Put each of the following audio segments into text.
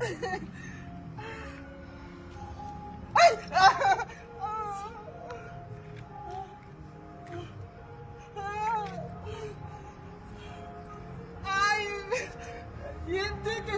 Ay! Ino ty ke?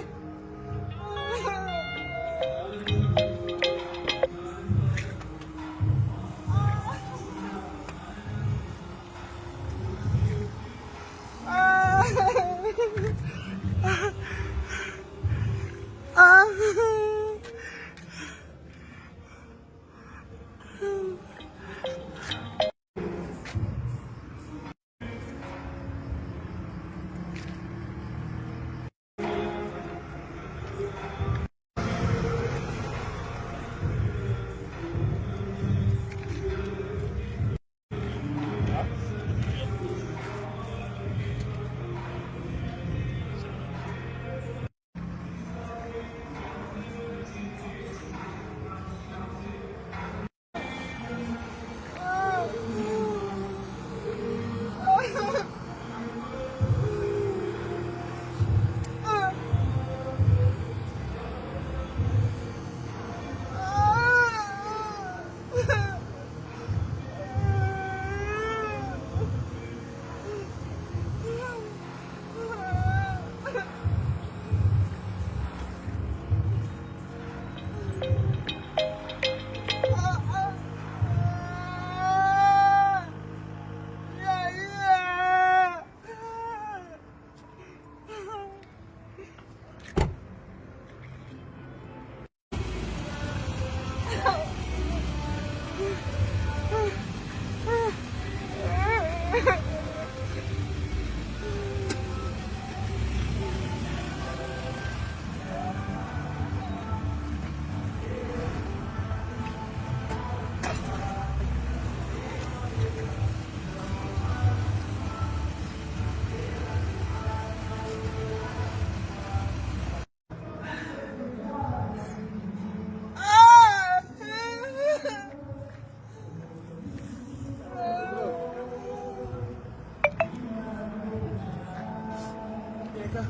Eka.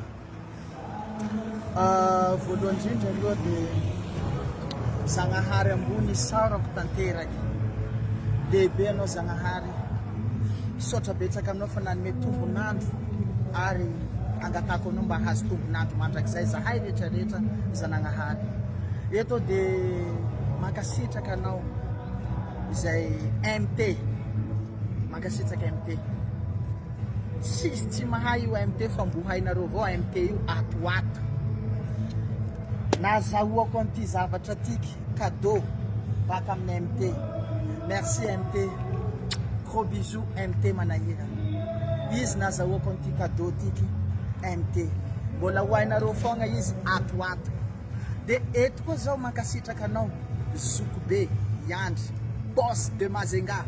Voalohany indrindra aloha dia Zagnahary ambony isaorako tanteraky. Lehibe anao Zagnahary. Misaotra betsaka aminao fa nanome tombon'andro ary angatahako anao mba hahazo tombon'andro mandrakizay zahay rehetra rehetra Zanagnahary. Eto aho dia mankasitraka anao izay MT. Mankasitraka MT. Tsisy tsy mahay io MT fa mbo hainareo avao MT io ato ho ato. Nazahoako an'ity zavatra tiky cadeau baka amin'ny MT. Merci MT. Gros bisous MT Manahirana. Izy nazahoako an'ity cadeau tiky MT. Mbola ho hainareo foagna izy ato ho ato. Dia eto koa zaho mankasitraka anao zoky be Iandry boss de Mazenga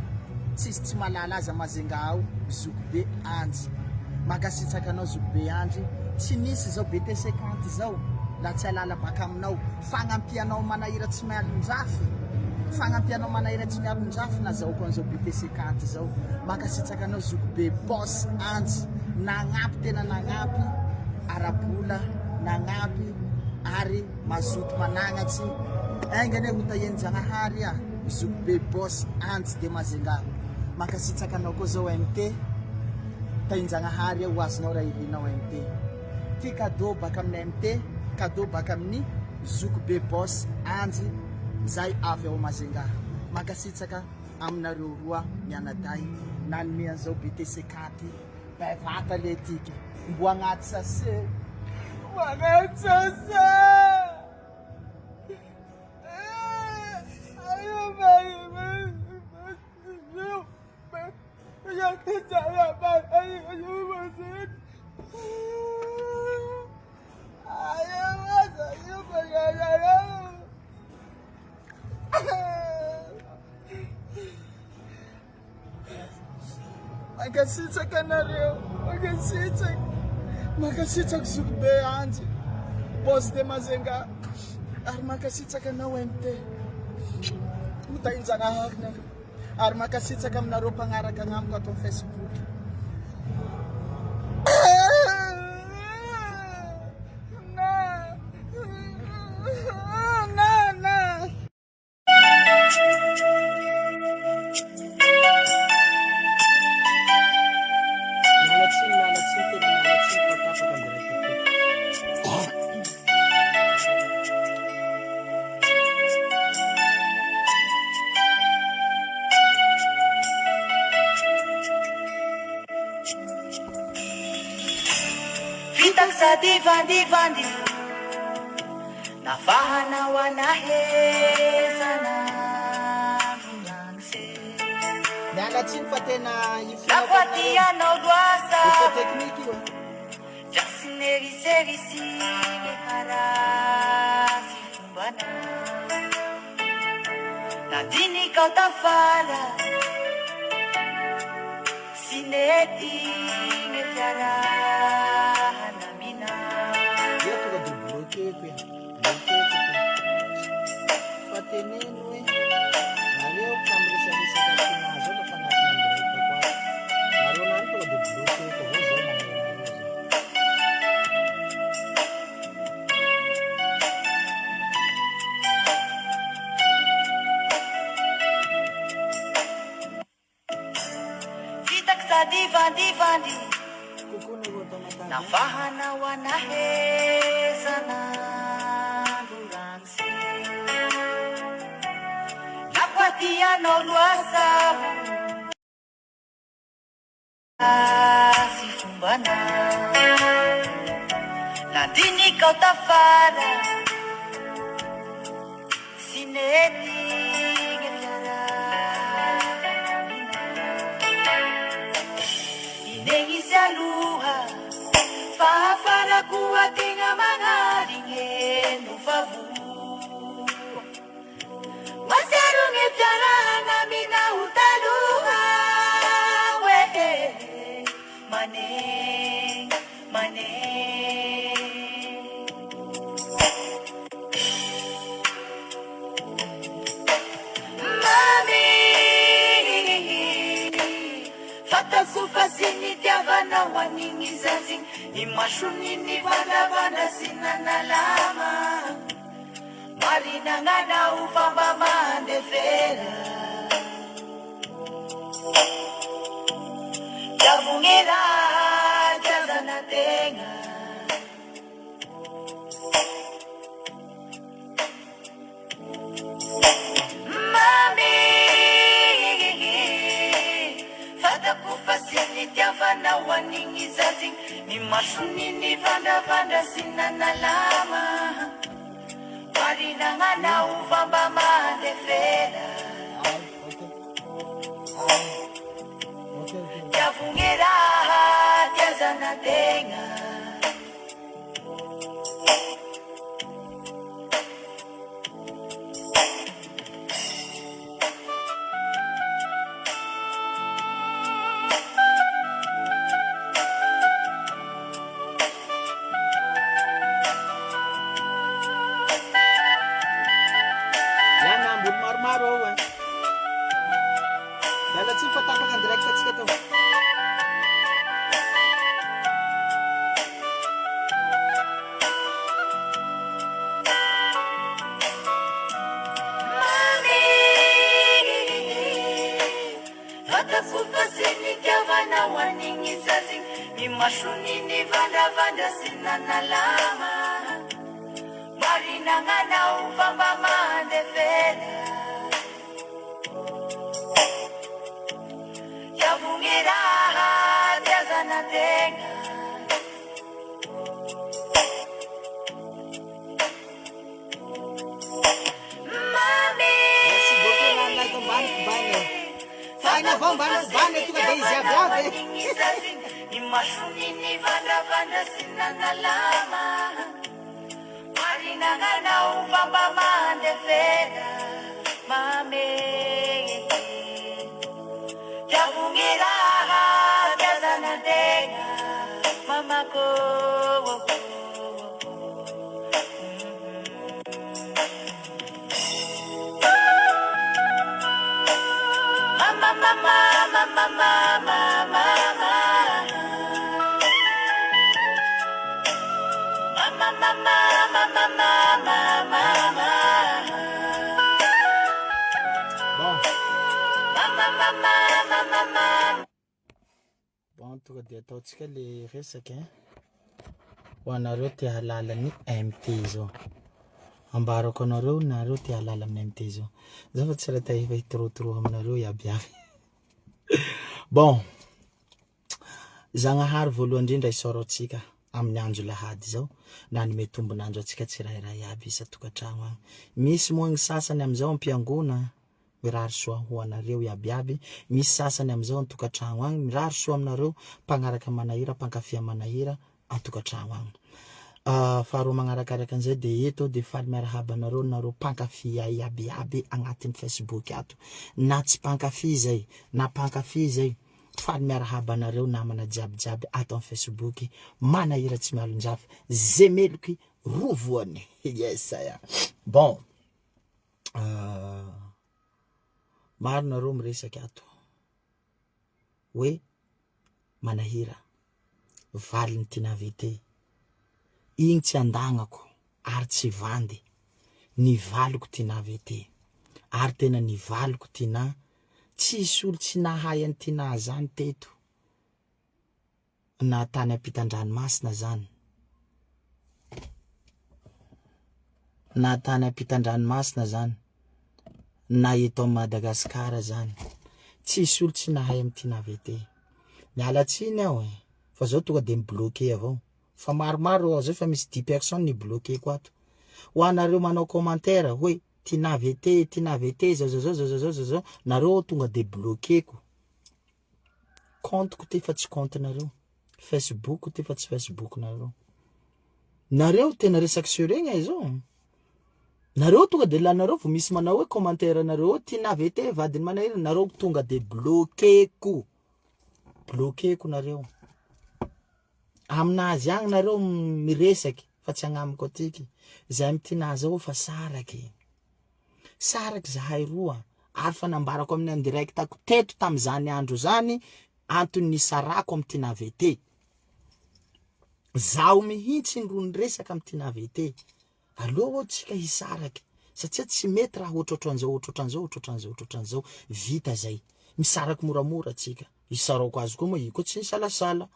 tsisy tsy mahalala azy a Mazenga ao zoky be Andry mankasitraka anao zoky be Andry tsy nisy izao BT 50 izao raha tsy alala baka aminao fagnampianao manahira tsy mialonjafy fagnampianao manahira tsy mialonjafy nazahoako an'izao BT 50 izao mankasitraka anao zoky be boss Andry nagnampy tena nagnampy ara-bola nagnampy ary mazoto managnatsy enga anie ho tahian'i Jagnahary ah zoky be boss Anjy de Majunga mankasitraka anao koa zao MT tahin-Jagnahary ah ho azonao raha irinao MT ty cadeau baka amin'ny MT cadeau baka amin'ny zoky be boss Anjy zay avy ao Majunga mankasitraka aminareo roa mianadahy nanome an'izao BTC 4 Bevata le tika. Mbo agnaty sase. Mbo agnaty sase. Mankasitraka anareo, mankasitraka, mankasitraka zokibe Anjy, boss de Majunga, ary mankasitraka anao MT, ho tahin-janahary nareo, ary mankasitraka aminareo mpagnaraka agnamiko ato amin'ny Facebook. sady vandivandy Navahana ho anahezanandro ragnitse Miala tsiny fa tena ifonako Lako aty aminareo. anao loasa Défaut technique io. Drasineriserisy haratsy fombana Nandinikao tafara Sy nety ny fiarahana mina Ia tonga de bloquer-ko e. Bloquer-ko to. Fa teneno hoe nareo ka miresaresaka chinois zao lafa agnatin'ny direct ko ato. Nareo nany tonga de bloquer-ko avao zay mahay anareo zay. Vitako sady vandivandy Coucou nareo Tamatave. Navahana ho anahezanandro ragnitse Lako aty anao lohasaho Sy fombana Nandinikao tafara Sy nety ny fiaraha-mina Inegny sy aloha Fa afara koa tegna magnarigny no fa voa Matsiaro ny fiarahana aminao taloha hoe Manegny, manegny. Mamy, fantako fa tsy nitiavanao an'igny zaza igny, ny masony nivandravandra sy nanalama. Marina gnanao fa mba mandefera. Tiavogny raha tiazana tegna. Mamy, fantako fa tsy nitiavanao an'igny zaza igny, ny masony nivandravandra sy nanalama. Marina gnanao fa mba mandefera. Tiavogny raha tiazana tegna. Ihany ambony maromaro ao eh. Miala tsiny fa tapaka en direct atsika tao. Mamy, fantako fa tsy nitiavanao an'igny zaza igny, ny masony nivandravandra sy nanalama. Marina gnanao fa mba mandefera. Tiavogny raha tiazana tegna. Mamy, Merci beaucoup Nana eto ambany kobany e. Fagna avao ambany kobany e, tonga de izy aby aby e. Ny masony nivandravandra sy nanalama. Marina gnanao fa mba mandefera. Mamy, tiavogny raha tiazana tegna. Mamako. Mama, mama, mama, mama, mama. Mama, mama, mama, mama, mama. Bon. Mama, mama, mama, mama. Bon, tonga de ataontsika le resaka hein. Ho anareo te hahalala ny MT zao. Ambarako anareo nareo te hahalala amin'ny MT zao. Za fa tsy raha ta efa hitorotoro aminareo iaby iaby. Bon. Zagnahary voalohany indrindra isaorantsika. Amin'ny andro lahady izao, nanome tombon'andro antsika tsirairay aby isan-tokantragno agny. Misy moa ny sasany amin'izao am-piangona, mirary soa ho anareo iaby iaby, misy sasany amin'izao an-tokantragno agny, mirary soa aminareo mpagnaraka manahira, mpankafia manahira an-tokantragno agny. Faharoa magnarakaraka an'izay dia eto aho dia faly miarahaba anareo nareo mpankafy ahy iaby iaby agnatin'ny Facebook ato, na tsy mpankafy izay, na mpankafy izay, Faly miarahaba anareo namana jiaby jiaby ato am Facebook manahira tsy mialonjafy ze meloky roa voany yes aya bon maro nareo miresaky ato hoe manahira valiny tinavete igny tsy andagnako ary tsy vandy nivaliko tinavete ary tena nivaliko tinà Tsisy olo tsy nahay an'i Tinah zany teto na tany ampitan-dranomasina zany na tany ampitan-dranomasina zany na eto am Madagascar zany tsisy olo tsy nahay an'i Tinah VT miala tsiny aho e fa zao tonga de mi-bloquer avao fa maromaro reo zao efa misy dix personnes ni-bloquer-ko ato ho anareo manao commentaire hoe Tinah VT, Tinah VT, zao zao zao zao zao zao zao, nareo ao tonga de bloquer-ko. Compte-ko ty fa tsy compte-nareo. Facebook-ko ty fa tsy Facebook-nareo. Nareo tena resaky seregna izao. Nareo tonga de lanareo vao misy manao hoe commentaire nareo ao Tinah VT vadin'i Manahirana, nareo tonga de bloquer-ko. Bloquer-ko nareo. Aminazy agny nareo miresaky fa tsy agnamiko atiky. Zahay amy Tinah zao fa saraky. Saraky zahay roa ary fa nambarako aminy en direct-ko teto tamizany andro zany antony nisarako amy Tinah VT. Zaho mihintsy ro niresaka amy Tinah VT. Aleo ho'a tsika hisaraky satria tsy mety raha ohatrohatran'izao ohatrohatran'izao ohatrohatran'izao ohatrohatran'izao. Vita zay. Misaraky moramora tsika. Isaraoko azy koa moa io koa tsy nisalasala.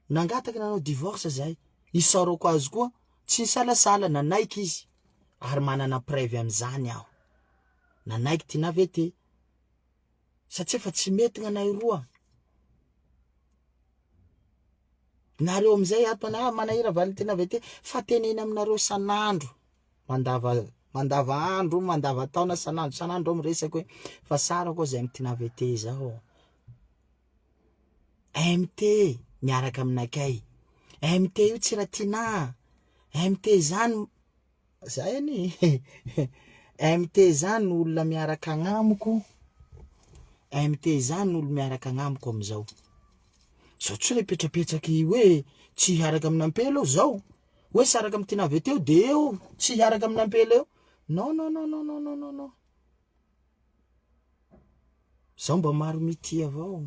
Nangataka nanao divorce zahay. Isaorako azy koa tsy nisalasala, nanaiky izy ary manana preuve amin'izany aho. Nanaiky Tinah ve ty? Satria fa tsy mety gnanay roa. Nareo amizay ato ana manahira Valentina ve ty? Fa teneny aminareo sanandro. Mandava mandava andro, mandava taona sanandro sanandro aho miresaka hoe fa sara koa zay mitina VT zao. MT miaraka aminakay. MT io tsy raha tiana. MT zany zay anie. MT zany olona miaraka agnamiko. MT zany olo miaraka agnamiko amizao. Zao tsy le petrapetraky hoe tsy hiaraka amin'ampela aho zao. Hoe saraka amin'i Tinah Vety eo de eo tsy hiaraka amin'ny ampela eo. Non non non non non non non non. Zaho mba maro mitia avao.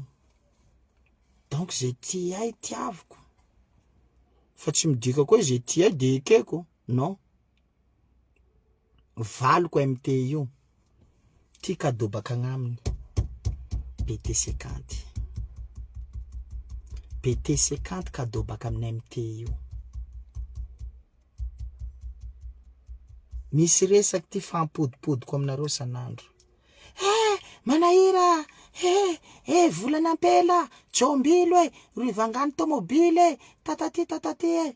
Donc zay tia ahy tiaviko. Fa tsy midika koa hoe zay tia ahy de ekeko. Non. Valiko MT io. Ty cadeau baka agnaminy. BT 50. BT 50 cadeau baka amin'ny MT io. Misy resaky ty fampodipodiko aminareo isan'andro. Eh, manahira, eh, eh, volan'ampela, jombilo e, rivangany tomobile e, tatati tatati e.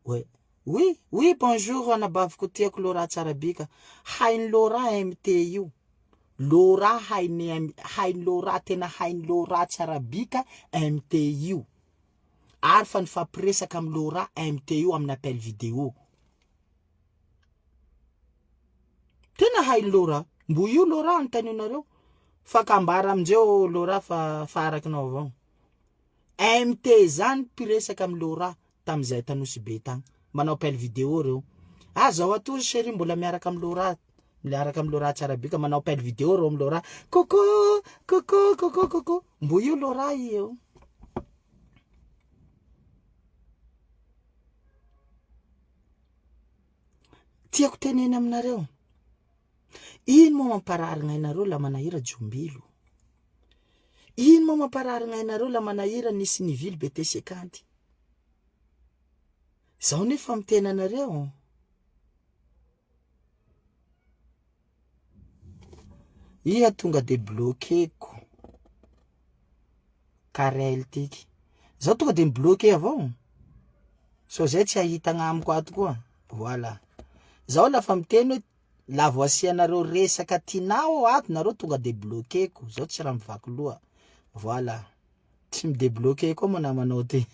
Oui, oui, oui, bonjour anabaviko tiako Laura Tsarabika. Hain'i Laura MT io. Laura hain'i hain'i Laura tena hain'i Laura Tsarabika MT io. Ary fa nifampiresaka amin'i Laura MT io amin'ny appel vidéo. Tena hain'i Laura. Mbo io Laura anontanionareo. Fa ka ambara amindreo Laura fa fa arakinao avao. MT zany mpiresaka amin'i Laura tamin'izay t'Anosibe tagny. Manao appel vidéo reo. Ah zao ato ry chérie mbola miaraka amin'i Laura. Miaraka amin'i Laura Tsarabika manao appel vidéo reo amin'i Laura. Coucou, coucou, coucou, coucou. Mbo io Laura io. Tiako teneny aminareo. Ino moa mamparary gn'ainareo la manahira jombilo? Ino moa mamparary gn'ainareo la manahira nisy nivily BTC kanty? Zao nefa miteny anareo. Iha tonga de bloqueko. Karel tiky. Zaho tonga de mi-bloquer avao. Sao zay tsy hahita agnamiko ato koa. Voilà. Zaho lafa miteny hoe la vao asianareo resaka tinao ato nareo tonga de bloquer-ko. Zaho tsy raha mivaky loha. Voilà. Tsy mi-debloquer koa moa namanao ty.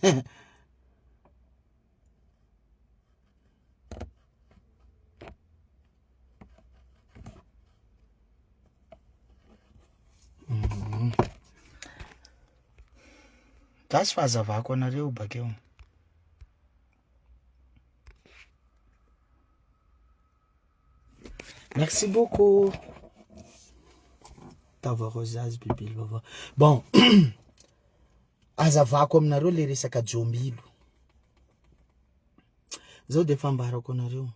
Gasy fa hazavako anareo bakeo. Merci beaucoup. Tava rosage bibily vaovao. Bon, azavako aminareo le resaka jomilo. Zao de efa ambarako anareo.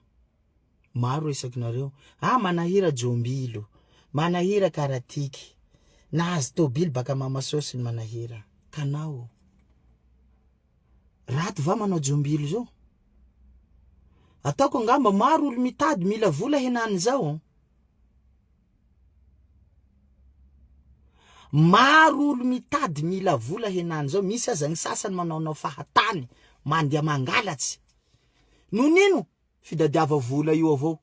Maro resakinareo. Ah manahira jombilo. Manahira karatiky. Nahazo tobily baka mama sosy ny manahira. Kanao. Raty va manao jombilo zao? Ataoko angamba maro olo mitady mila vola henany zao. Maro olo mitady mila vola henany zao, misy aza ny sasany manaonao fahatany, mandeha mangalatsy. Nonino? Fidadiava vola io avao.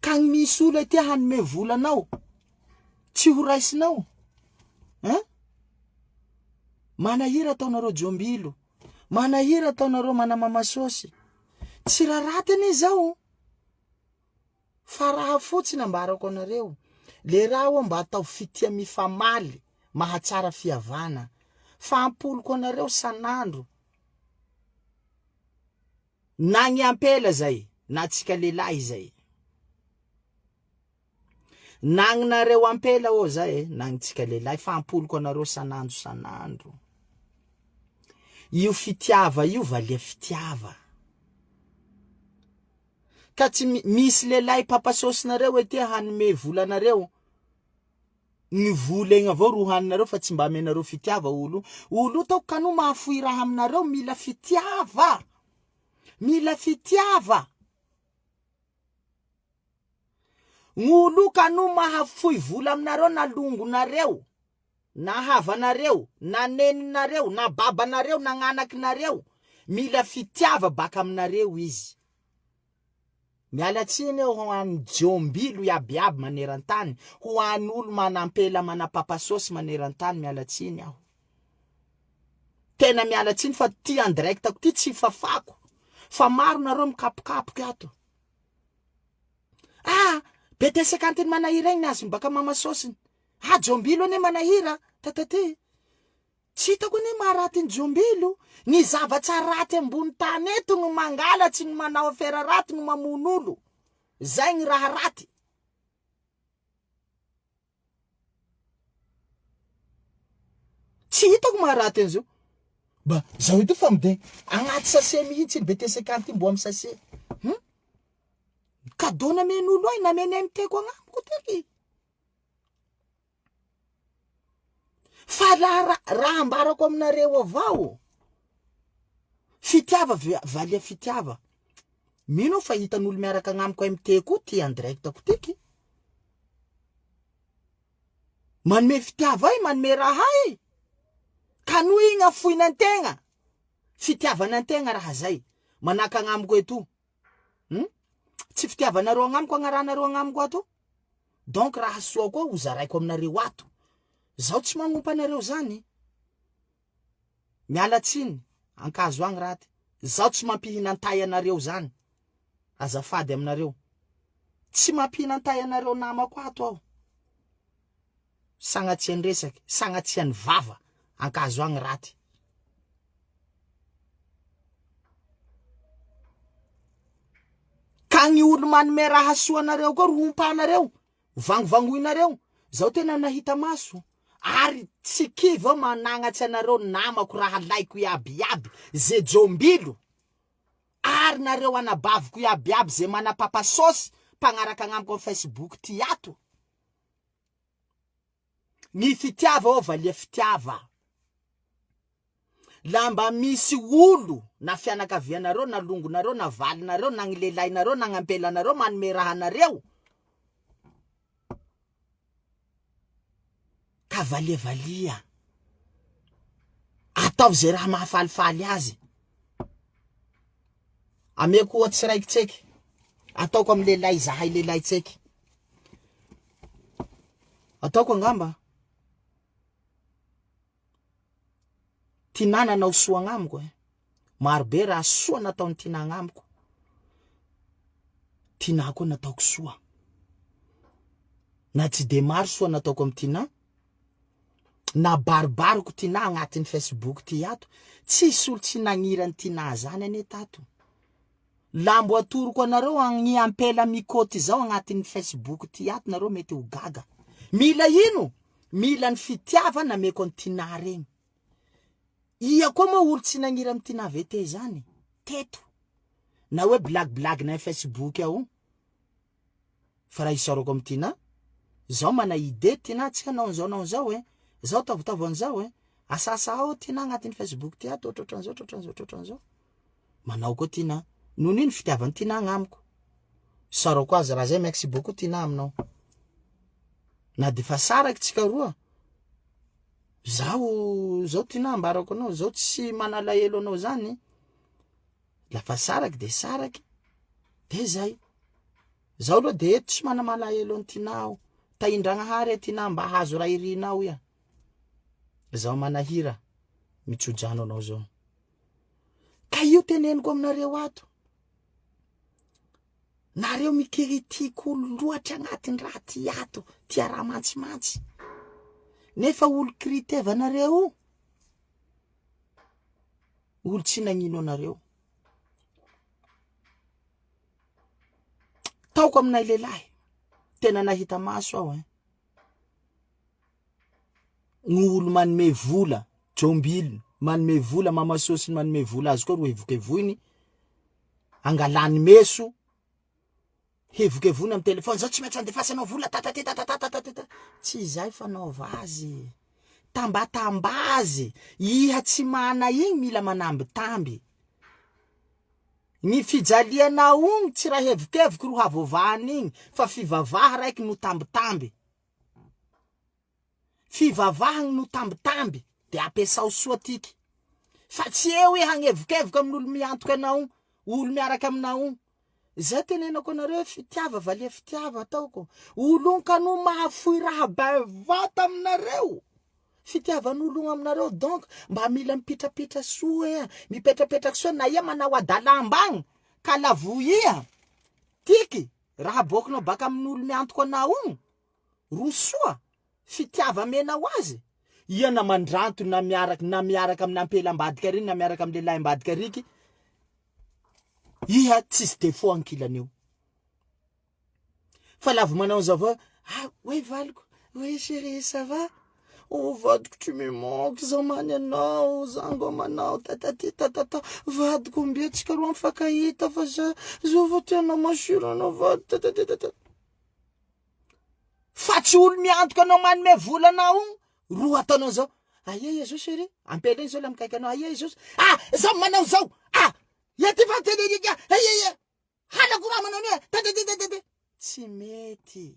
Ka ny misy olo aty hanome vola anao, tsy ho raisinao. Hein? Manahira ataonareo jombilo, manahira ataonareo manamama sôsy. Tsy raha raty anie zao. Fa raha fotsiny ambarako anareo, le raha oa mba atao fitia mifamaly, mahatsara fihavana. Fa ampoliko anareo sanandro. Na gny ampela zay, na tsika lehilahy zay. Na gnareo ampela ô zay e, na gny tsika lehilahy fa ampoliko anareo sanandro sanandro. Io fitiava io valia fitiava. Ka tsy misy lehilahy mpampasôsinareo ety hanome vola anareo. Ny vola egny avao ro haninareo fa tsy mba amenareo fitiava olo. Olo io taoko kano mahafoy raha aminareo mila fitiava. Mila fitiava. Gn'olo kano mahafoy vola aminareo na longonareo, na havanareo, na neninareo, na babanareo, na gnanakinareo. Mila fitiava baka aminareo izy. Miala tsiny aho ho an'ny jombilo iaby iaby maneran-tany, ho an'olo manampela manapapasôsy maneran-tany miala tsiny aho. Tena miala tsiny fa ty en direct-ko ty tsy fafako fa maro nareo mikapokapoky ato. Ah, BT 50 ny manahira igny ny azony baka mama sôsiny. Ah, jombilo anie manahira, tataty. Tsy hitako anie maharaty ny jombilo. Ny zavatsa raty ambony tany eto no mangalatsy, ny manao afera raty, no mamono olo. Zay ny raha raty. Tsy hitako maharaty an'izao. Ba zaho edy fa mde agnaty sachet mihitsy iny BT 50 mbo amy sachet. Hum? Cadeau namen'olo ahy, namen'ny MT ko agnamiko tery. Fa raha raha ambarako aminareo avao, fitiava valia fitiava. Mino aho fa hitan'olo miaraka agnamiko MT koa ty en direct ko tiky. Manome fitiava ahy, manome raha ahy. Ka noho igny afoina antegna, fitiavana antegna raha zay. Manahaka agnamiko eto. Hum? Tsy fitiavanareo agnamiko agnaranareo agnamiko ato. Donc raha soa koa ho zaraiko aminareo ato. Zaho tsy magnompa anareo zany. Miala tsiny, ankazo agny raty. Zaho tsy mampihinan-tay anareo zany. Azafady aminareo. Tsy mampihinan-tay anareo namako ato aho. Sagnatsian'ny resaky, sagnatsian'ny vava, ankazo agny raty. Ka gny olo manome raha soa anareo koa ro hompanareo, vangovangoinareo. Zaho tena nahita maso ary tsy kivy aho managnatsy anareo namako rahalaiko iaby iaby ze jombilo ary nareo anabaviko iaby iaby ze mana papa sôsy mpagnaraka agnamiko am facebook ty ato. Ny fitiava ô valia fitiava. La mba misy olo na fianakavianareo na longonareo na valinareo na gny lelahinareo na gny ampelanareo manome raha anareo ka. Ka valiavalia. Ataovy izay raha mahafalifaly azy. Ameko ohatsy raiky tseky. Ataoko amin'ny lehilahy izahay lehilahy tseky. Ataoko angamba. Tinà nanao soa agnamiko e. Maro be raha soa nataon'i Tinà agnamiko. Tinà koa nataoko soa. Na tsy de maro soa nataoko amin'i Tinà, na baribariko Tinà agnatin'ny Facebook ty ato, tsisy olo tsy nagniry an'i Tinà zany anie tato. Lambo atoroko anareo agny ampela mikôty zao agnatin'ny Facebook ty ato nareo mety ho gaga. Mila ino? Mila ny fitiava nameko an'i Tinà regny. Ia koa moa olo tsy nagniry amin'i Tinà VT zany teto? Na hoe blague-blague-nay Facebook ao. Fa raha isaorako amin'i Tinà, zao mana idée Tinà tsy hanao an'izao anao an'izao e, zao ataovitaovy an'izao e, asasao Tinà agnatin'ny Facebook ty ato ohatrohatran'izao ohatrohatran'izao ohatrohatran'izao. Manao koa Tinà. Noho ino fitiavan'i Tinà agnamiko. Isaorako azy raha zay merci beaucoup Tinà aminao. Na de fa saraky tsika roa, zaho zao Tinà ambarako anao, zao tsy manalahelo anao zany. Lafa saraky de saraky de zay. Zaho aloha de eto tsy manamalahelo an'i Tinah aho. Tahin-dragnahary e Tinah mba hahazo raha irinao iha. Zaho manahira mitsodrano anao zao. Ka io teneniko aminareo ato. Nareo mikiritika olo loatra agnatin'ny raha ty ato, tia raha mantsimantsy. Nefa olo kiritevanareo io, Olo tsy nagnino anareo. Taoko aminay lehilahy, tena nahita maso aho hein. Ny olo manome vola, jombilo, manome vola, mama sôsy manome vola azy koa ro hevokevoiny, angalany meso, Hevokevoina am telephone zao tsy maintsy andefasanao vola tatati tatata tatata tsy izay fanaova azy tambatambazy iha tsy mana igny mila manambitamby ny fijalianao ogny tsy raha hevokevoky ro havovahan'igny fa fivavaha raiky no tambitamby Fivavahagny no tambitamby de ampiasao soa tiky fa tsy eo hoe hagnevokevoka amin'olo miantoka anao olo miaraka aminao zay tenenako anareo hoe fitiava valia fitiava ataoko olon kano mahafoy raha bevata aminareo fitiavan'ologno aminareo donc mba mila mipitrapitra soa ea mipetrapetraky soa na ia manao adalam-bagny ka lavoia tiky raha aboakinao baka amin'olo miantoko anao ogno Rosoa, fitiava mena ho azy. Ia na mandranto na miaraka na miaraka amin'ny ampela ambadika ary na miaraka amin'ny lehilahy ambadika ariky, iha tsisy défaut ankilany eo. Fa lavo manao an'izao avao, ah ouais valiko, ouais chérie ça va? Oh vadiko tu me manques, za many anao, za ngo manao tatati tatata, vadiko ombia tsika roa mifankahita fa za zao vao tena masiro anao vady tatati tatata. Fa tsy olo miantoka anao manome vola anao ro ataonao zao. Aia ia zao chérie? Ampela iny zao la mikaiky anao. Aia zao? Ah, za manao zao. Ah, ia ty fa tele ia. Aia ia. Halako raha manao anie. Tete Tsy mety.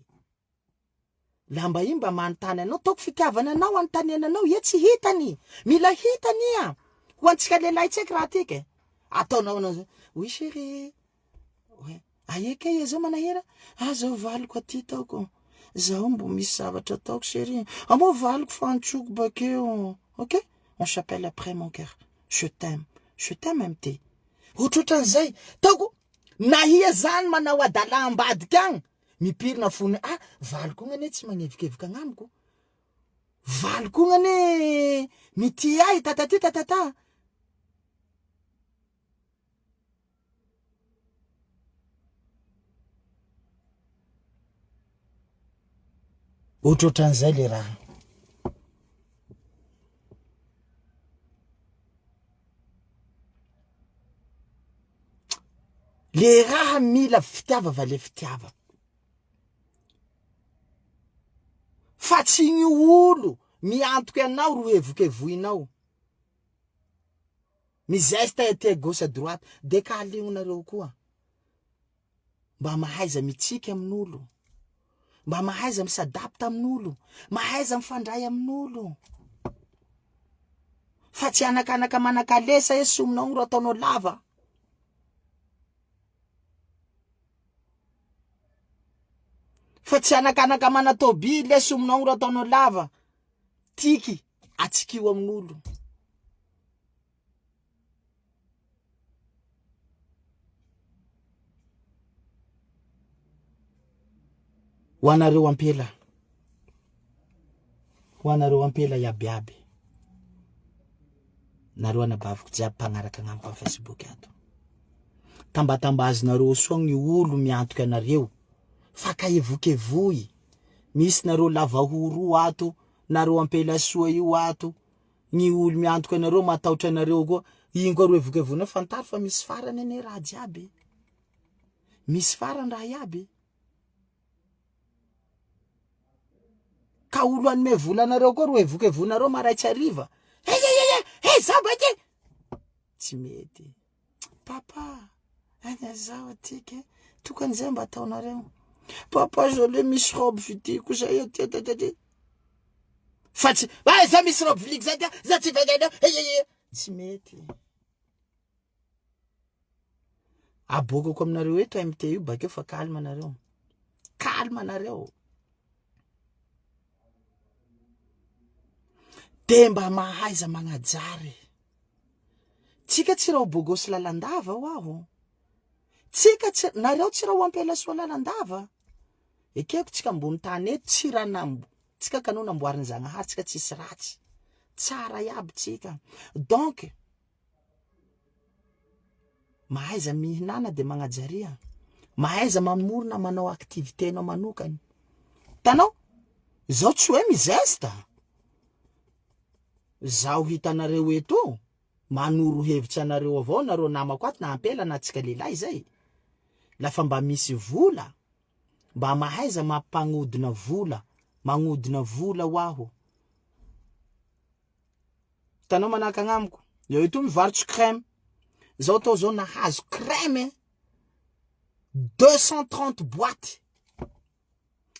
Lamba iny mba manontany anao, taoko fitiavana anao anontaniana anao, ia tsy hitany. Mila hitany ia. Ho antsika lehilahy tsy haiko raha tiaka e. Ataonao anao zao. Oui chérie. Oe, aia kay iha zao manahira? Ah zao valiko aty taoko. Zaho mbo misy zavatra ataoko chérie. Ah moa valiko fa antsoko bakeo. Ok? On s'appelle après mon cœur. Je t'aime. Je t'aime MT. Ohatrohatran'izay. Taoko, na iha zany manao adala ambadika agny, mipirina fony ah valiko igny anie tsy magnevokevoka agnamiko. Valiko igny anie mitia ahy tatati tatata. Ohatrohatran'izay le raha. Le raha mila fitiava va le fitiava. Fa tsy ny olo miantoky anao ro hevokevoinao. Mi-geste ety à gauche à droite de ka aleonareo koa. Mba mahaiza mitsiky amin'olo. Mba mahaiza mi-s'adapte amin'olo, mahaiza mifandray amin'olo. Fa tsy anakanaka manakalesa e somonao ro ataonao lava. Fa tsy anakanaka mana tobile e somonao ro ataonao lava. Tiky atsikio amin'olo. Ho anareo ampela, ho anareo ampela iaby iaby, nareo anabaviko jiaby mpagnaraka agnamiko am Facebook ato, tambatambazinareo soa gny olo miantoky anareo fa ka evokevoy, misy nareo lava horo ato, nareo ampela soa io ato, Ny olo miantoka anareo matahotra anareo koa ino koa ro evokevonao fantaro fa misy farany anie raha jiaby e. Misy farany raha iaby e. Ka olo hanome vola anareo koa ro evokevonareo maray tsy hariva. Hey hey hey hey za baky e. Tsy mety. Papa, aina zaho atiky e. Tokony zay mba ataonareo. Papa zao le misy robe vidiko zay aty aty aty. Fa tsy, ah za misy robe viliko zay aty, za tsy vaingaina. Hey hey hey. Tsy mety. Aboakako aminareo eto MT io bakeo fa calme nareo. Calme nareo. De mba mahaiza magnajary. Tsika tsy raha ho bogosy lalandava ho aho. Tsika tsy nareo tsy raha ho ampela soa lalandava. Ekeko tsika ambony tany eto tsy raha nambo tsika kano namboarin'i Zagnahary tsika tsisy ratsy. Tsara iaby tsika. Donc mahaiza mihinana de magnajaria. Mahaiza mamorona manao activité nao manokany. Hitanao? Zao tsy hoe mizesta. Zaho hitanareo eto io, manoro hevitsy anareo avao nareo namako ato na ampela na tsika lehilahy zay, lafa mba misy vola, mba mahaiza mampagnodina vola, magnodina vola ho aho. Hitanao manahaka agnamiko, eo eto mivarotry crème, zao tao zao nahazo crème 230 boîtes.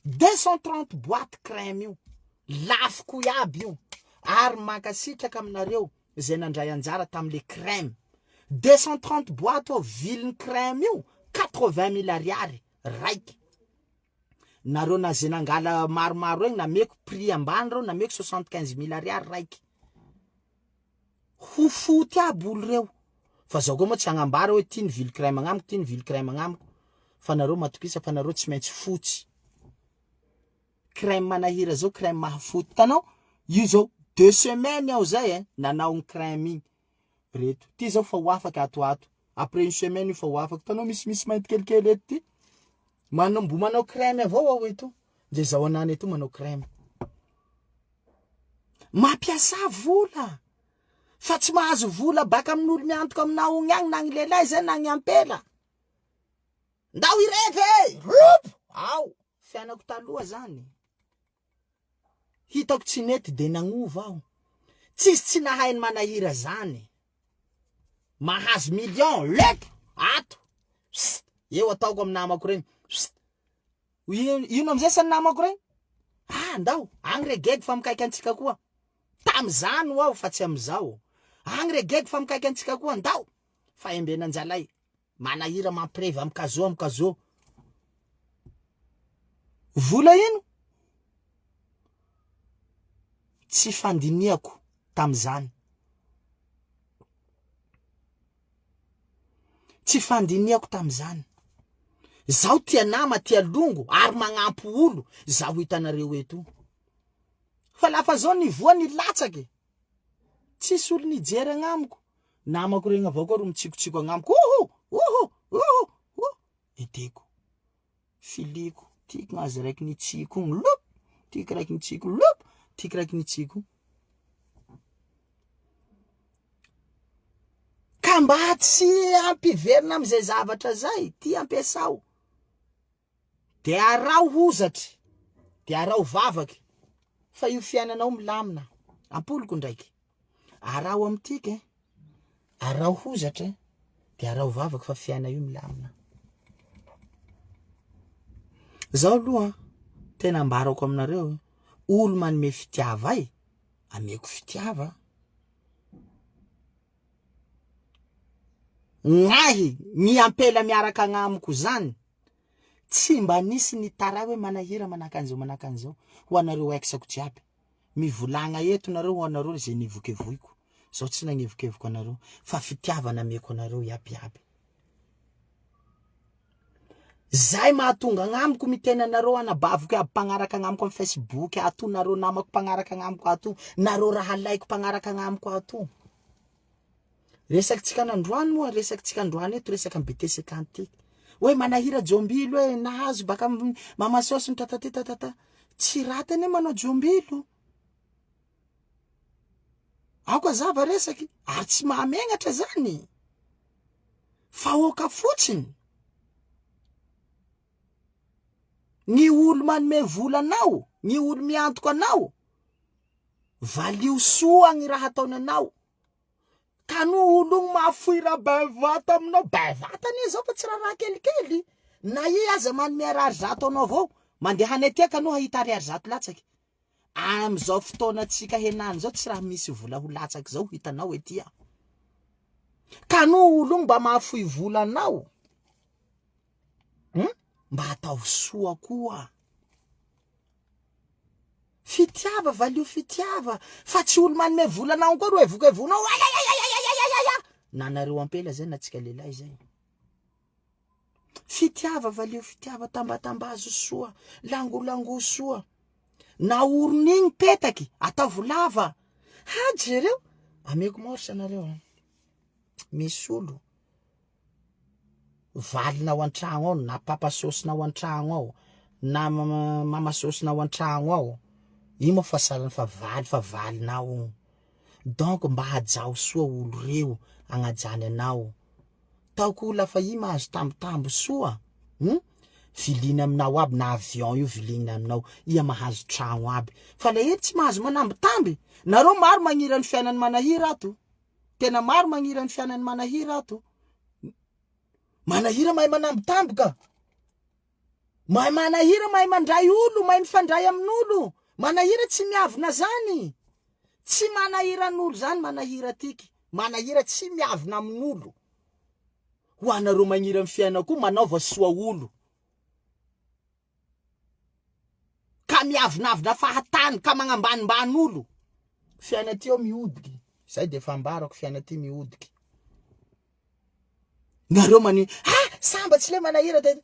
230 boîte crème io, lafoko iaby io, ary mankasitraka aminareo izay nandray anjara tamin'le crème, 230 boîte ao vilin'ny crème io 80 mille ariary raiky, nareo na ze nangala maromaro regny nameko prix ambany reo nameko 75 mille ariary raiky. Ho foty aby olo reo. Fa zao koa moa tsy hagnambara hoe ty ny vily crème agnamiko, ty ny vily crème agnamiko. Fa nareo matokisa fa nareo tsy maintsy fotsy. Crème manahira zao crème mahafoty. Hitanao? Io zao deux semaines aho zay eh nanao ny crème igny. Reto. Ty zao fa ho afaka ato ato. Après une semaine io fa ho afaka. Hitanao misimisy mainty kelikely eto ty. Manao mbo manao crème avao aho eto. Ndre zao anany eto manao crème. Mampiasà vola fa tsy mahazo vola baka amin'olo miantoka aminao ogny agny na gny lehilahy zay na gny ampela. Ndao hirevy e! Rop! Ao! Fiainako taloha zany. Hitako tsy nety de nagnova aho. Tsisy tsy nahay ny manahira zany. Mahazo million, lep! Ato! Psst! Eo ataoko amy namako regny. Psst! Ino amizay sa ny namako regny? Ah ndao, agny re gegy fa mikaiky antsika koa. Tamizany ho aho fa tsy amizao. Agny re gegy fa mikaiky antsika koa, ndao. Fa embenan-jalay, manahira mampirevy am kazo am kazo. Vola ino? Tsy fandinihako tamizany. Tsy fandinihako tamin'izany. Zaho tia nama, tia longo ary magnampy olo zaho hitanareo eto io. Fa lafa zao nivoa nilatsaky, tsisy olo nijery agnamiko. Namako regny avao koa ro mitsikotsiko agnamiko, oho, oho, oho, oho. Eteko. Filiko, tiako gnazy raiky nitsiko igny, lop, tiako raiky nitsiko, lop, tiako raiky nitsiko. Ka mba tsy hampiverina am'izay zavatra zay, ty ampiasao. De araho hozatry, de araho vavaky, fa io fiainanao milamina. Ampoliko ndraiky. Araho amin'tiky e, araho hozatra e, de araho vavaka fa fiaina io milamina. Zaho aloha. Tena ambarako aminareo, olo manome fitiava ahy, ameko fitiava. Gnahy, ny ampela miaraka agnamiko zany, tsy mba nisy nitaray hoe manahira manahaka an'izao manahaka an'izao, ho anareo ex-ko jiaby. Mivolagna eto nareo ho anareo ze nivokevoiko, zaho tsy nagnevokevoko anareo, fa fitiavana ameko anareo iaby iaby. Zay mahatonga agnamiko miteny anareo anabaviko iaby mpagnaraka agnamiko am facebook ato, nareo namako mpagnaraka agnamiko ato, nareo rahalaiko mpagnaraka agnamiko ato. Resakitsika nandroany moa, resakitsika androany eto resaka am BTC quantique. Hoe manahira jombilo hoe nahazo baka am mama sôsy ny tatati tatata. Tsy raty anie manao jombilo. Aoka zava resaky ary tsy mahamegnatra zany. Fa oka fotsiny. Ny olo manome vola anao, ny olo miantoka anao, valio soa ny raha ataony anao. Ka no ologno mahafoy raha bevata aminao, bevata anie zao fa tsy raharaha kelikely, na i aza manome ariary zato anao avao, mandehana aty ka no hahita ariary zato latsaky. Amizao fotoanantsika henany zao tsy raha misy vola ho latsaky zao hitanao ety a. Ka no ologno mba mahafoy vola anao, hum, mba ataovy soa koa. Fitiava valio fitiava fa tsy olo manome vola anao koa ro evokevoinao ayayayayayayaya na nareo ampela zay na tsika lehilahy zay. Fitiava valio fitiava tambatambazo soa langolango soa na oron'igny petaky ataovy lava ha jereo ameko morse anareo a misy olo valinao an-tragno ao na papa sôsinao an-tragno ao na mama sôsinao an-tragno ao, io moa fa sahala fa valy fa valinao io, donc mba hajao soa olo reo agnajany anao, tao koa lafa i mahazo tambitamby soa hum viliny aminao aby na avion io vilininy aminao, iha mahazo tragno aby, fa le elo tsy mahazo manambitamby, nareo maro magniry ny fiainan'ny manahira ato. Tena maro magnira ny fiainan'i Manahira ato. Manahira mahay manambitamby ka. Mahay manahira mahay mandray olo, mahay mifandray amin'olo. Manahira tsy miavona zany. Tsy manahiran'olo zany manahira tiky. Manahira tsy miavona amin'olo. Ho anareo magnira ny fiainana koa manaova soa olo. Ka miavonavona fahatany ka magnambanimbany olo. Fiaina ty eo mihodiky. Zay de efa ambarako fiaina ty mihodiky. Nareo mani ah sambatsy le manahira de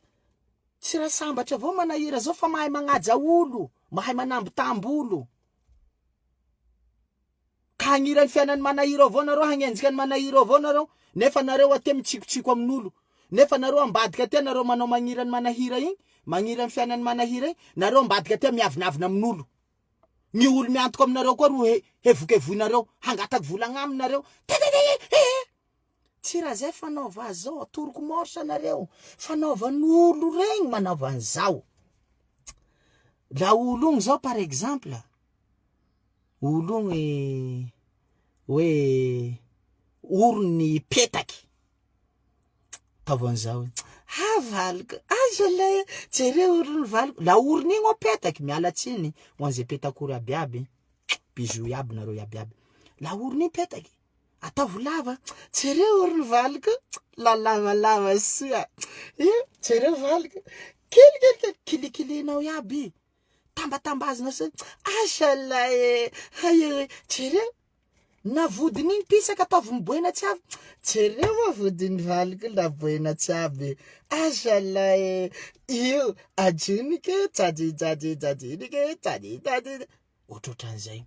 tsy raha sambatra avao manahira zao fa mahay magnaja olo, mahay manambitamby olo. Ka hagnira ny fiainan'ny manahira avao nareo, hagnenjika ny manahira avao nareo, nefa nareo aty mitsikotsiko amin'olo, nefa nareo ambadika aty nareo manao magnira ny manahira igny, magnira ny fiainan'ny manahira igny, nareo ambadika aty miavonavona amin'olo. Ny olo miantoko aminareo koa ro hevokevoinareo, hangataky vola agnaminy nareo, tetetetehe! Tsy raha zay fanaova azy zao, atoroko morse anareo, fanaovan'olo regny manaova an'izao. La olo igny zao par exemple, olo igny hoe orony petaky, ataovy an'izao hoe, ah valiko, ah zalahy, jereo orony valiko, la orony igny petaky, miala tsiny ho an'izay petak'ory aby aby, bisous iaby nareo iaby iaby, la orony igny petaky, Ataovy lava, jereo ry ny valiko, la lavalava soa, eh, jereo valiko, kely kely kely, kilikilinao iaby, tambatambazinao soa, asala e, hay e, jereo, na vodiny igny pisaka ataovy miboena tsy avy, jereo moa vodiny valiko la boena tsy avy, asala e, io adrinike, jajijajijajinike, jajijajij, ohatrohatran'izay.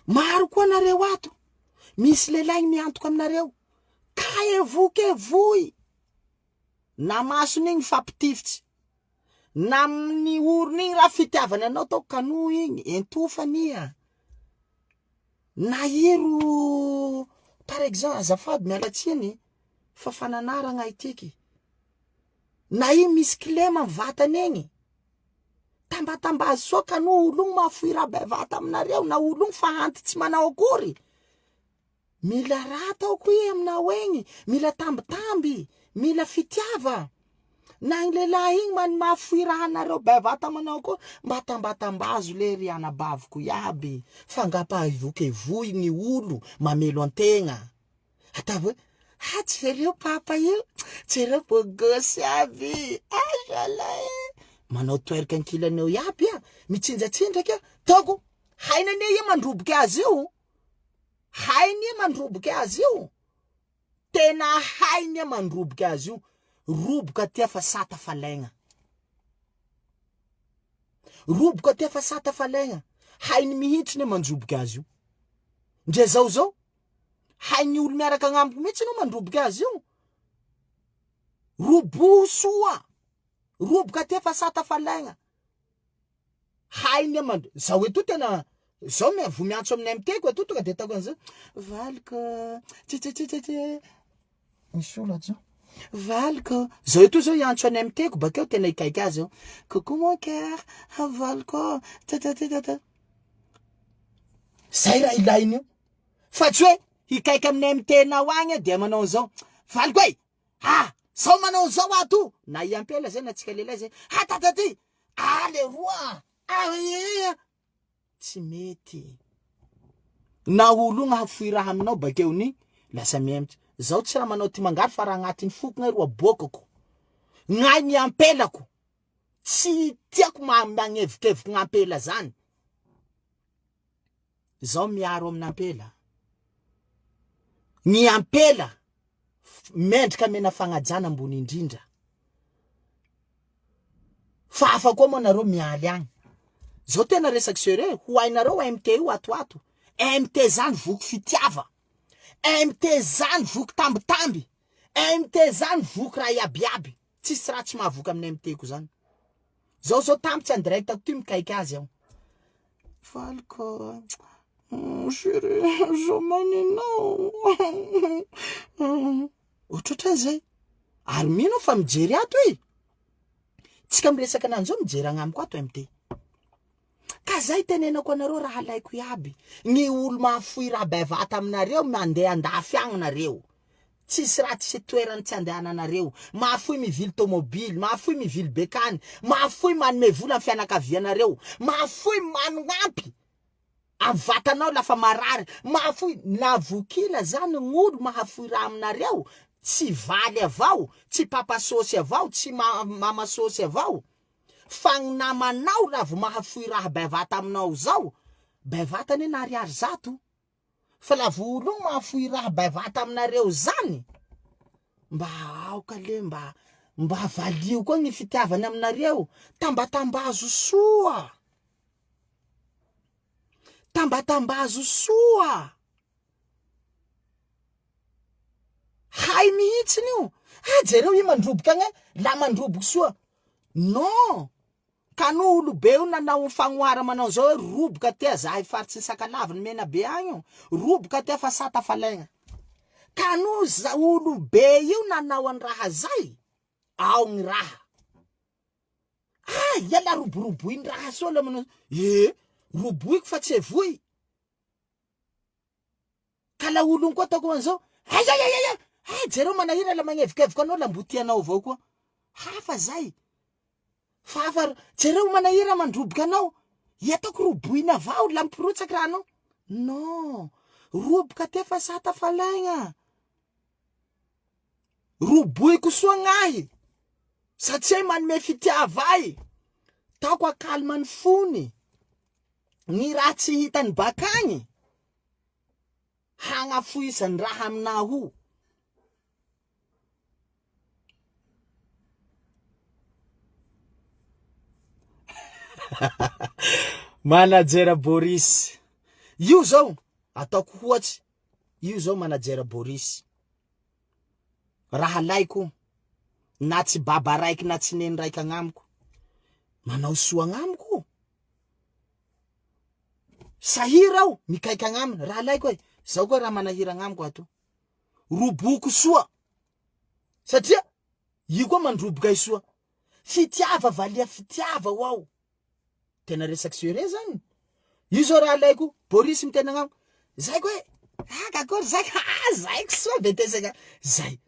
Maro koa nareo ato, misy lehilahy miantoka aminareo, ka evokevoy, na masony igny mifampitifitsy, na amin'ny orony igny raha fitiavany anao ataoko kanoa igny, entofany iha, na iro par exemple azafady miala tsiny fa fananaragna itiky, na io misy kilema amy vatany egny, Tambatambazo soa ka no ologno mahafoy raha bevata aminareo na ologno fa antitsy manao akory. Mila raha ataoko i aminao egny, mila tambitamby, mila fitiava. Na ny lehilahy igny man mahafoy raha anareo bevata manao koa mba tambatambazo le ry anabaviko iaby fa nga mpahivokevoy ny olo mamelo antegna. Ataovy hoe ha jereo papa io, jereo beau gosse aby, ah zalahy e. Manao twerk ankilany eo iaby a, mitsinjatsindraky a, taoko hainy anie ia mandroboky azy io, hainy ia mandroboky azy io. Tena hainy mandroboka azy io, roboka aty fa sata falaigna. Roboka aty fa sata falaigna. Hainy mihitsy ne mandroboka azy io. Ndre zao zao, hainy olo miaraka agnamiko mihitsy no mandroboka azy io. Roboho soa, roboka aty fa sata falaigna. Hainy aman zao eto tena zao mi vo miantso amin'ny MT ko eto tonga de ataoko an'izao valiko tsitsitsitsitsi misy olo ato zao valiko zao eto zao hiantso an'ny MT ko bakeo tena hikaiky azy eo coucou mon cœur valiko tatatata zay raha ilainy io fa tsy hoe hikaiky amin'ny MT nao agny dia manao an'izao valiko e Ah! Zao manao an'izao ato! Na i ampela zay na tsika lehilahy zay, ha tataty! Ah leroa! Ah ee! Tsy mety. Na olo igny hafoy raha aminao bakeo ny lasa mihemotra. Zaho tsy raha manao ty mangary fa raha agnatin'ny foko gnay ro aboakako. Gnay ny ampelako. Tsy tiako magnevokevoko gn'ampela zany. Zaho miaro amin'ampela. Ny ampela mendrika amena fagnajana ambony indrindra. Fa hafa koa moa nareo mialy agny. Zao tena resaky sérieux, ho hainareo MT io ato ato. MT zany voky fitiava. MT zany voky tambitamby. MT zany voky raha iabiaby. Tsisy raha tsy mahavoky amin'ny MT ko zany. Zao zao tampitsy en direct ato ty mikaiky azy aho. Valiko oh, chérie, zao maninao. Ohatrohatran'izay. Ary mino aho fa mijery ato e. Tsika miresaka ananjy zao mijery agnamiko ato MT. Ka zay tenenako anareo rahalaiko iaby, ny olo mahafoy raha bevata aminareo mandeha andafy agny nareo. Tsisy raha tsisy toerany tsy andehananareo. Mahafoy mivily tomobily, mahafoy mivily bekany, mahafoy manome vola ny fianakavianareo, mahafoy magnampy amy vatanao lafa marary, mahafoy na vokila zany gn'olo mahafoy raha aminareo, tsy valy avao, tsy papa sôsy avao, tsy mama sôsy avao. Fa gny namanao raha vao mahafoy raha bevata aminao zao, bevata anie na ariary zato, fa la vao olo igny mahafoy raha bevata aminareo zany, mba aoka le mba mba valio koa gny fitiavany aminareo, tambatambazo soa, tambatambazo soa. Hay mihitsiny io. Ah jereo i mandroboka agny eh, la mandroboky soa. Non! Ka no olobe io nanao fagnohara manao zao hoe roboka aty zahay faritsy ny Sakalava ny Menabe agny io, roboka aty fa sa tafalaigna. Ka no za olobe io nanao any raha zay, ao gny raha. Ah, ia la roboroboiny raha soa la manao, eh, roboiko fa tsy evoy. Ka la olon koa ataoko an'izao, aiaiaiaia, hay jereo manahira la magnevokevoka anao la mbo tianao avao koa. Hafa zay. Fa hafa, jereo manahira mandroboka anao, i ataoko roboina avao la miporotsaky raha anao. Non, roboka ty efa sa tafalaigna. Roboiko soa gnahy, satria manome fitiava ahy, taoko akalma ny fony. Ny raha tsy hitany bakagny hagnafoisany raha aminao. Manager Boris. Io zao ataoko ohatsy, io zao manager Boris. Rahalaiko na tsy baba raiky na tsy neny raiky agnamiko, manao soa agnamiko. Sahira aho mikaiky agnaminy, rahalaiko e, zao koa raha manahira agnamiko ato. Roboko soa satria io koa mandroboka ahy soa. Fitiava valia fitiava ho aho. Tena resaky sérieux zany. Io zao rahalaiko, Boris miteny agnamiko, zaiko e, ah kakory zaiko, ah zaiko soa be tesaka, zay.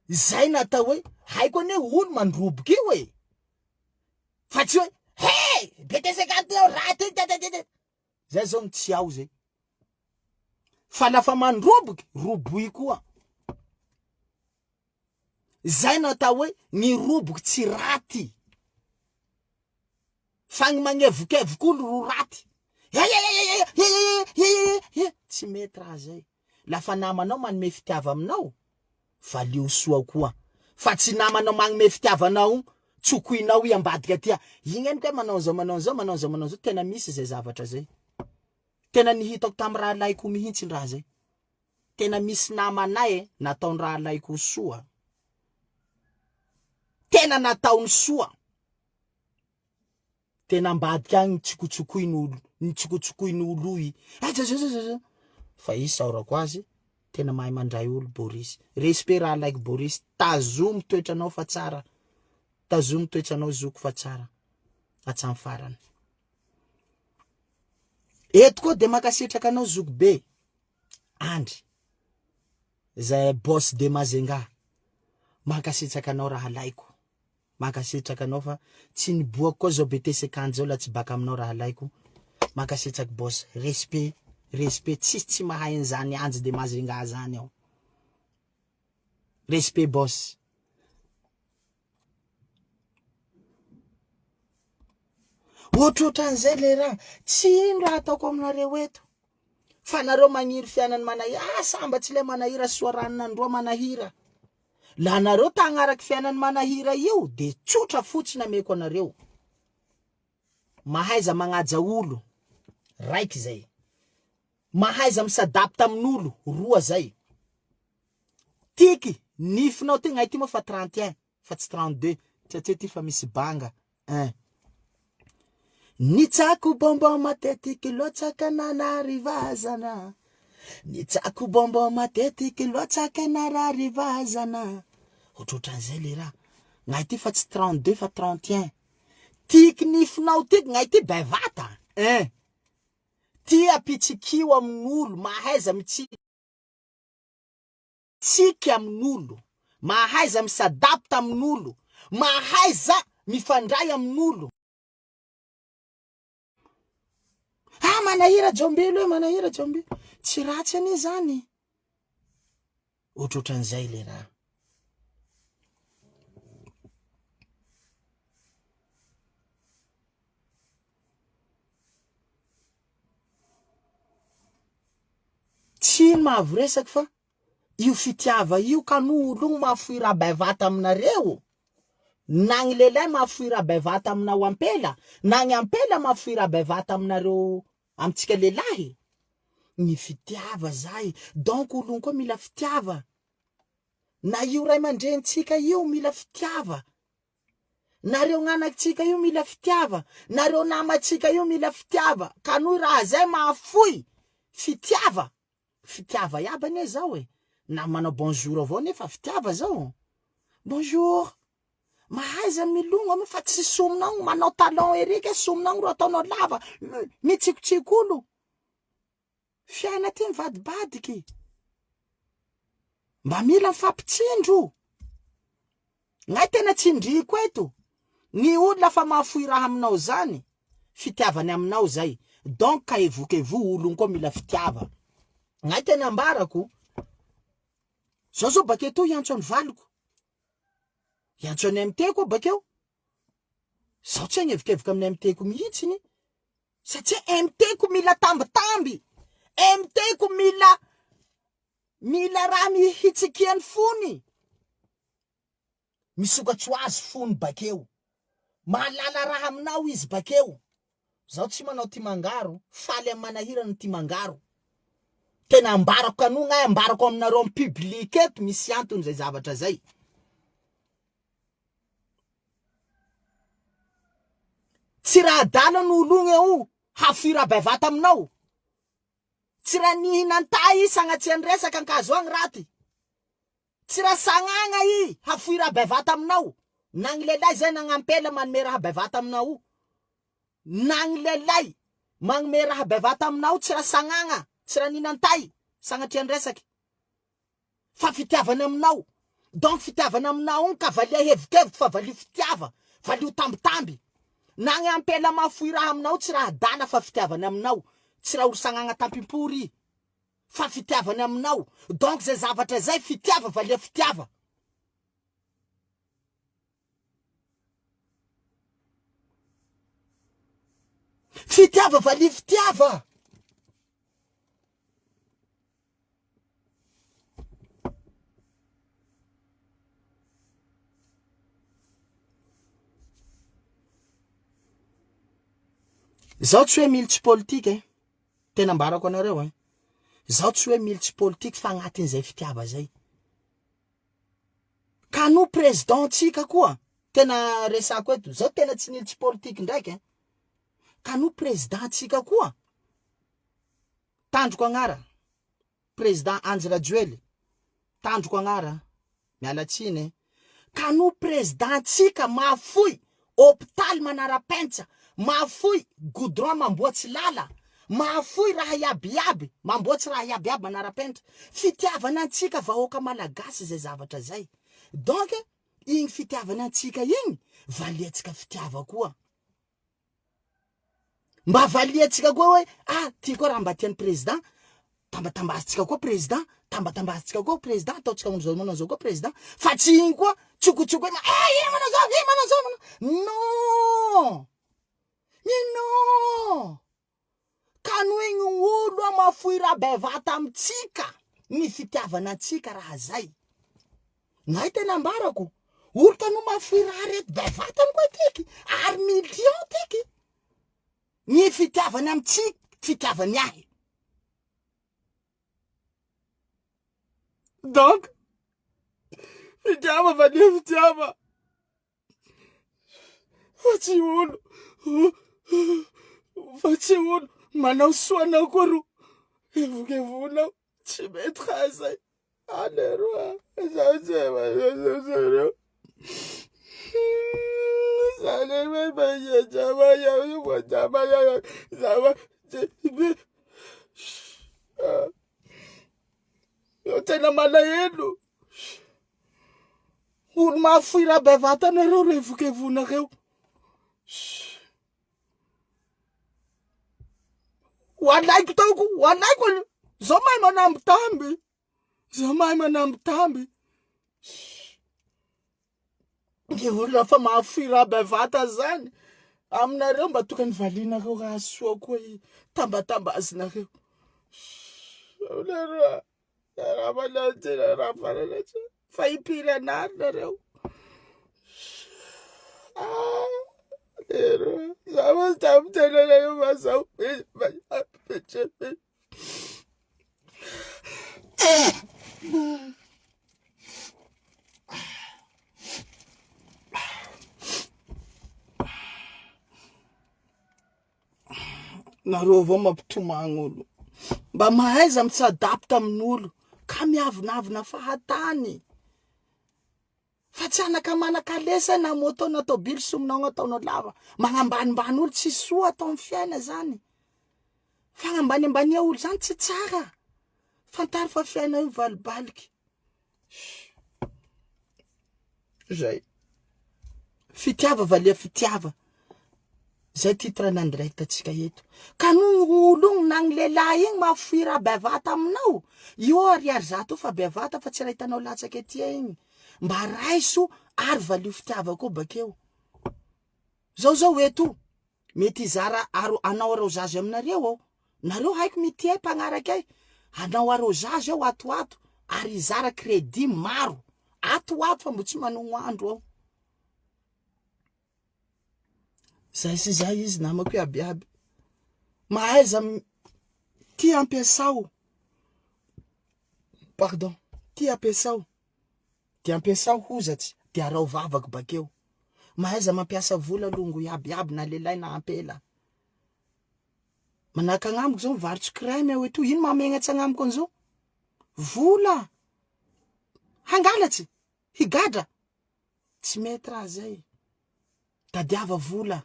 Izay natao hoe haiko anie olo mandroboka io e! Fa tsy hoe hey! BTC ty ao raha ty tete. Zay zao ny tsy ao zay. Fa lafa mandroboky, roboy koa. Zay no atao hoe ny roboky tsy raty. Fa ny magnevokevok'olo ro raty. He Tsy mety raha zay. Lafa namanao manome fitiava aminao, valio soa koa. Fa tsy namanao magnome fitiava anao, tsokoinao i ambadika aty. Igny any koa manao an'izao, manao an'izao, manao an'izao, manao an'izao. Tena misy zay zavatra zay. Tena nihitako tamy rahalahiko mihitsy raha zay. Tena misy namanay e, nataony rahalahiko soa. Tena nataony soa. Tena ambadika agny nitsokotsokoin'olo, nitsokotsokoin'olo i. Ajajajajaja. Fa isaorako azy, tena mahay mandray olo Boris. Respect rahalahiko Boris, tazomy toetranao fa tsara. Tazomy toetranao zoko fa tsara. Hatramin'ny farany. Eto koa de mankasitraka anao zoky be Andry zay boss de Majunga mankasitraka anao rahalaiko mankasitraka anao fa tsy niboako koa zao BTC kandy zao la tsy baka aminao rahalaiko mankasitraky boss respect respect tsisy tsy mahay an'izany Andry de Majunga zany ao respect boss. Ohatrohatran'izay le raha. Tsy ino raha ataoko aminareo eto. Fa nareo magniry fiainan'ny manahira. Ah, sambatsy le manahira soa rano nandroa manahira. La nareo ta hagnaraky fiainan'ny manahira io de tsotra fotsiny ameko anareo. Mahaiza magnaja olo. Raiky zay. Mahaiza mi-s'adapte amin'olo. Roa zay. Tiky, nifinao ty, gn'ahy ty moa fa 31 fa tsy 32, satria ty fa misy banga ein. Nitsako bonbon matetiky loatsaka nanary vazana Nitsako bonbon matetiky loatsaka narary vazana Ohatrohatran'izay le raha. Gn'ahy ty fa tsy 32 fa 31. Tiky nifinao tiky, gn'ahy ty bevata ein. Ty ampitsikio amin'olo, mahaiza mitsiky. Tsiky amin'olo, mahaiza mi-s'adapte amin'olo, mahaiza mifandray amin'olo. Ah manahira Jaombelo e, manahira Jaombelo. Tsy ratsy anie zany. Ohatrohatran'izay le raha. Tsy ino mahavoresaky fa io fitiava io ka no ologno mahafoy raha bevata aminareo, na gny lehilahy mahafoy raha bevata aminao ampela, na gny ampela mahafoy raha bevata aminareo amintsika lehilahy, ny fitiava zay, donc ologno koa mila fitiava, na io ray aman-drenintsika io mila fitiava, Nareo gnanatsika io mila fitiava, nareo namatsika io mila fitiava, ka noho raha zay mahafoy fitiava, fitiava iaby anie zao e, na manao bonjour avao nefa fitiava zao, bonjour, mahaiza milongo anao fa tsy somonao manao talon erika, somonao ro ataonao lava, mitsikotsiko olo. Fiaina ty mivadibadiky. Mba mila mifampitsindro. Ngay tena tsindriko eto. Ny olona fa mahafoy raha aminao zany, fitiavany aminao zay. Donc ka evokevo olon koa mila fitiava. Ngay tena ambarako, zao zao bakeo to hiantso an'i valiko. Hiantso an'i MT koa bakeo. Zaho tsy hagnevokevoka amin'ny MT ko mihitsiny. Satria MT ko mila tambitamby, MT ko mila mila raha mihitsikian'ny fony. Misokatry ho azy fony bakeo. Mahalala raha aminao izy bakeo. Zaho tsy manao tia mangaro, faly amin'ny manahirana ny tia mangaro. Tena ambarako kanoa gnahy, ambarako aminareo en public eto, misy antony zay zavatra zay. Tsy raha adala no ologne o hafira bevata aminao. Tsy raha nihinan-tay i sagnatria niresaka ankazo agny raty. Tsy raha sagnagna i hafoira bevata aminao. Na gny lehilahy zay na gn'ampela manome raha bevata aminao. Na gny lehilahy magnome raha bevata aminao tsy raha sagnagna, tsy raha nihinan-tay sagnatria niresaky. Fa fitiavany aminao. Donc fitiavana aminao iny ka valia hevokevoko fa valio fitiava, valio tambitamby. Na gny ampela mahafoy raha aminao tsy raha adala fa fitiavany aminao, tsy raha orosagnagna tampimpory i fa fitiavany aminao. Donc zay zavatra zay fitiava valia fitiava. Fitiava valia fitiava. Zaho tsy hoe mily tsy politika e, tena ambarako anareo e, zaho tsy hoe mily tsy politika fa agnatin'izay fitiava zay. Ka no président tsika koa, tena resako eto, zaho tena tsy nily tsy politika ndraiky e, ka no président tsika koa, Tandroko agnara, Président Andry Rajoely, tandroko agnara, miala tsiny e. Ka no président tsika mahafoy hopitaly manara-penitra, mahafoy goudron mamboatsy lala, mahafoy raha iaby iaby, mamboatsy raha iaby iaby manara-penitra. Fitiavana antsika vahoaka malagasy zay zavatra zay. Donc igny fitiavana antsika igny valiantsika fitiava koa. Mba valiantsika koa hoe ah ty koa raha mba tian'ny président, tambatambazintsika koa président, tambatambazintsika koa président, ataontsika manao manao zao koa président, fa tsy iny koa tsokotsoko hoe eh iny manao zao, iny manao zao, manao non! Mais non! Ka no igny olo a mahafoy raha bevata amintsika ny fitiavana antsika raha zay. Nay tena ambarako, olo ka no mahafoy raha reto bevatany koa tiky, ary million tiky. Ny fitiavany amintsika, fitiavany ahy. Donc, fitiava valiha fitiava. Fa tsy olo, fa tsy olo manao soa anao koa ro evokevonao, tsy mety raha zay. Aleroa, zaho tsy zareo. Tena malahelo. Olo mahafoy raha bevata nareo revokevonareo. Ho alaiko taoko, ho alaiko aloha. Zao mahay manambitamby. Zao mahay manambitamby. Ny olona fa mahafoy raha bevata zany. Aminareo mba tokony valianareo raha soa koa i tambatambazinareo. Nareo Fa impiry anary nareo. Ah, lero. Za ma tamin'ny tenanareo fa zao. Nareo avao mampitomagny olo. Mba mahaiza mi-s'adapte amin'olo ka miavonavona fahatany. Fa tsy anaka manan-kalesa na moto na tôbily somonao ataonao lava. Magnambanimbany olo tsy soa atao amin'ny fiaina zany. Fagnambaniambania olo zany tsy tsara. Fantaro fa fiaina io mivalibaliky. Zay. Fitiava valia fitiava. Zay titre ny en direct antsika eto. Ka no olo igny na ny lehilahy igny mahafoy raha bevata aminao, io ariary zato io fa bevata fa tsy raha hitanao latsaka ety igny. Mba raiso ary valio fitiava koa bakeo. Zao zao eto, mety hizara aro hanao arrosage aminareo aho. Nareo haiko mitia ahy mpagnaraky ahy. Hanao arrosage aho ato ho ato ary hizara crédit maro. Ato ho ato fa mbo tsy manogno andro aho. Zay sy zay izy namako iaby iaby. Mahaiza tia ampiasao. Pardon, tia ampiasao. De ampiasao hozatsy de araho vavako bakeo. Mahaiza mampiasa vola longo iaby iaby na lehilahy na ampela. Manahaka agnamiko zao mivarotry crème aho etoa, ino mahamegnatsa agnamiko an'izao? Vola! Hangalatsy! Higadra! Tsy mety raha zay. Tadiava vola.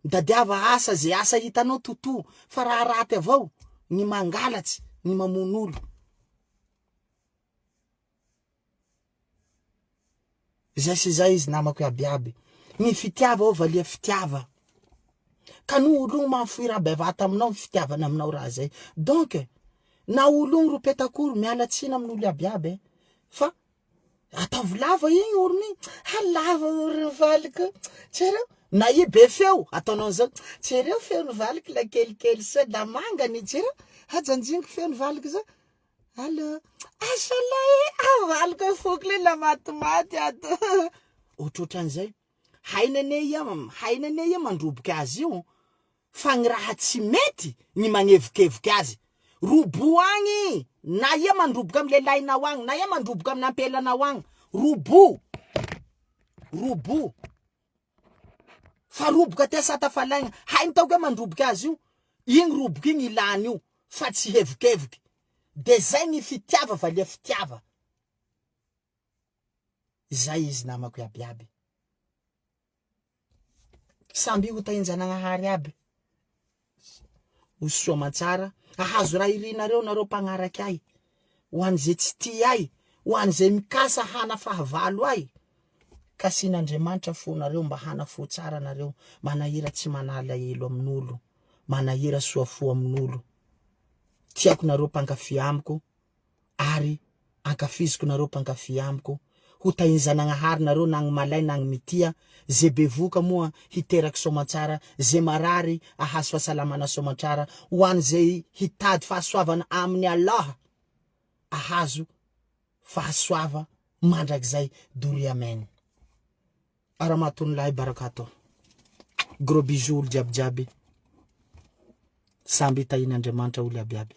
Mitadiava asa, ze asa hitanao toto fa raha raty avao ny mangalatsy, ny mamono olo. Zay sy zay izy namako iaby iaby. Ny fitiava ô valia fitiava. Ka no ologno mahafoy raha bevata aminao ny fitiavana aminao raha zay. Donc na ologno ro petakoro miala tsiny amin'olo iaby iaby e. Fa ataovy lava igny orony igny. Ha lava orony valiko. Jereo na i be feo ataonao an'izao. Jereo feon'ny valiko la kelikely sao la mangany jereo. Hajanjiniko feon'ny valiko zao. Allo, asa lahy e, avaliko e foko le la matimaty ato. Ohatrohatran'izay. Hainy anie ia, hainy anie ia mandroboky azy io, fa gny raha tsy mety ny magnevokevoky azy. Robo agny, na ia mandroboka amy lelahinao agny, na ia mandroboka amin'ny ampelanao agny, robo, robo. Fa roboka aty sata falaigna, hainy taoko hoe mandroboky azy io, igny roboky igny ilany io, fa tsy hevokevoky. De zay ny fitiava valia fitiava. Zay izy namako iaby iaby. Samby ho tahinjan'Agnahary aby. Ho soa aman-tsara, hahazo raha irinareo nareo mpagnaraky ahy. Ho an'izay tsy tia ahy, ho an'izay mikasa hana fahavalo ahy. Kasin'Andriamanitra fonareo mba hana fo tsara nareo, manahira tsy manalahelo amin'olo, manahira soa fo amin'olo. Tiako nareo mpankafy amiko ary ankafiziko nareo mpankafy amiko. Ho tahin'Zanagnahary nareo na gny malay na gny mitia, ze bevoka moa hiteraky soamantsara, ze marary ahazo fahasalamana soamantsara, ho an'izay hitady fahasoavana amin'i Allah ahazo fahasoava mandrakizay doria amen. Aramatonlahy barakato. Gros bisous olo jiaby jiaby. Samby tahin'Andriamanitra olo iaby iaby.